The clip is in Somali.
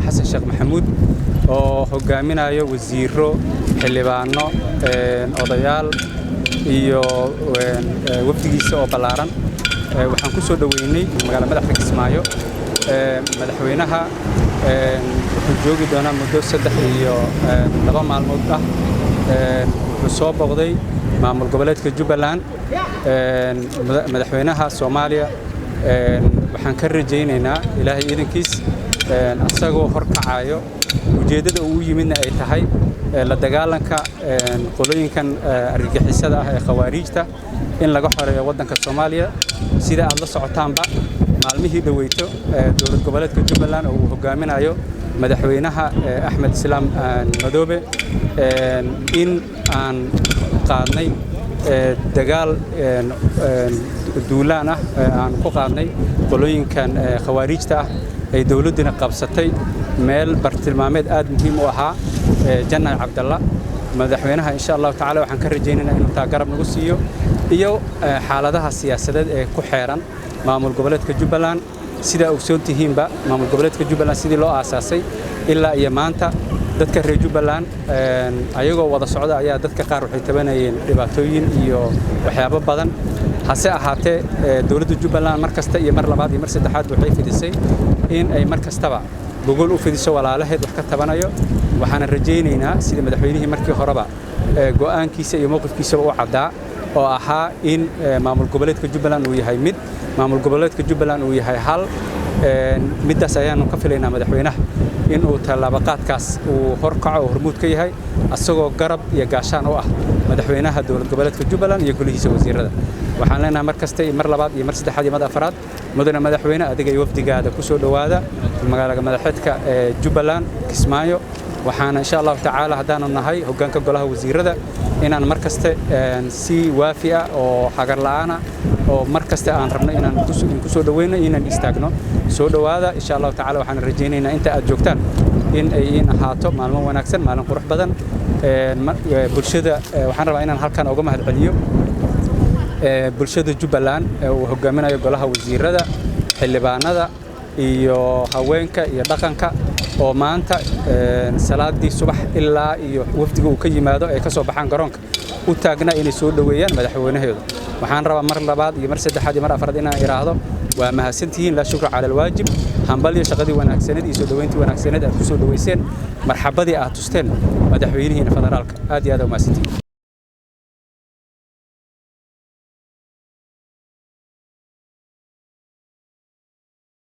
Xasan Sheekh Maxamuud oo hogaaminayo wasiiro, xildhibaano, odayaal iyo wafdigiisa oo ballaaran. Waxaan ku soo dhoweynay magaala madaxda Kismaayo. Madaxweynaha wuxuu joogi doonaa muddo 3 iyo 2 maalmood ah. Wuxuu soo booqday maamul goboleedka Jubbaland. Madaxweynaha Soomaaliya waxaan ka rajaynaynaa, Ilaahay iidankiis, asagoo horkacayo, ujeeddada uu u yimidna ay tahay la dagaalanka qolooyinkan argagixisada ah ee Khawaariijta in laga xoreeyo waddanka Soomaaliya. Sida aad la socotaanba, maalmihii dhoweyto dowlad goboleedka Jubbaland oo uu hogaaminayo madaxweynaha Axmed Islaam Madoobe in aan qaadnay dagaal duulaan ah aan ku qaadnay qolooyinkan Khawaariijta ah, ay dowladduna qabsatay meel bartilmaameed aad muhiim u ahaa, Janay Cabdalla. Madaxweynaha, insha Allahu tacala, waxaan ka rajaynaynaa inuu taa garab nagu siiyo iyo xaaladaha siyaasadeed ee ku xeeran maamul goboleedka Jubbaland. Sidaa ogsoon tihiinba, maamul goboleedka Jubbaland sidii loo aasaasay ilaa iyo maanta, dadka reer Jubbaland ayagoo wada socda ayaa dadka qaar waxay tabanayeen dhibaatooyin iyo waxyaabo badan. Hase ahaatee, dowladda Jubbaland mar kasta iyo mar labaad iyo mar saddexaad waxay fidisay in ay mar kastaba gogol u fidiso walaalaheed wax ka tabanayo. Waxaana rajaynaynaa, sida madaxweynihii markii horeba go'aankiisa iyo mowqifkiisaba u caddaa oo ahaa in maamul goboleedka Jubbaland uu yahay mid, maamul goboleedka Jubbaland uu yahay hal, middaas ayaanu ka filaynaa madaxweynaha in uu tallaabaqaadkaas uu horkaco oo hormuud ka yahay, asagoo garab iyo gaashaan u ah madaxweynaha dowlad goboleedka Jubbaland iyo golihiisa wasiirada. Waxaan leenahay mar kasta iyo mar labaad iyo mar saddexaad iyo mar afraad, mudane madaxweyne, adiga iyo wafdigaada ku soo dhowaada magaalada madaxeedka ee Jubbaland, Kismaayo. Waxaana, insha Allahu tacaala, haddaanu nahay hoggaanka golaha wasiirada, inaan mar kaste si waafi ah oo hagar la'aana oo mar kaste aan rabno inaan ku soo dhoweyno, inaan istaagno. Soo dhowaada, insha Allahu tacaala. Waxaan rajaynaynaa inta aad joogtaan in ay iin ahaato maalmo wanaagsan, maalin qurux badan. Bulshada waxaan rabaa inaan halkan uga mahad celiyo, bulshada Jubbaland ee uu hogaaminayo golaha wasiirada, xildhibaanada iyo haweenka iyo dhaqanka, oo maanta salaadii subax ilaa iyo wafdiga uu ka yimaado ay ka soo baxaan garoonka u taagnaa inay soo dhoweeyaan madaxweynaheedu. Waxaan rabaa mar labaad iyo mar saddexaad iyo mar afraad inaan idhaahdo: waa mahadsantihiin, laa shukra cala alwaajib. Hambalyo shaqadii wanaagsaneed iyo soo dhoweyntii wanaagsaneed aad ku soo dhoweyseen, marxabadii aad tusteen madaxweynihiina federaalka. Aad iyo aad u mahadsantihiin.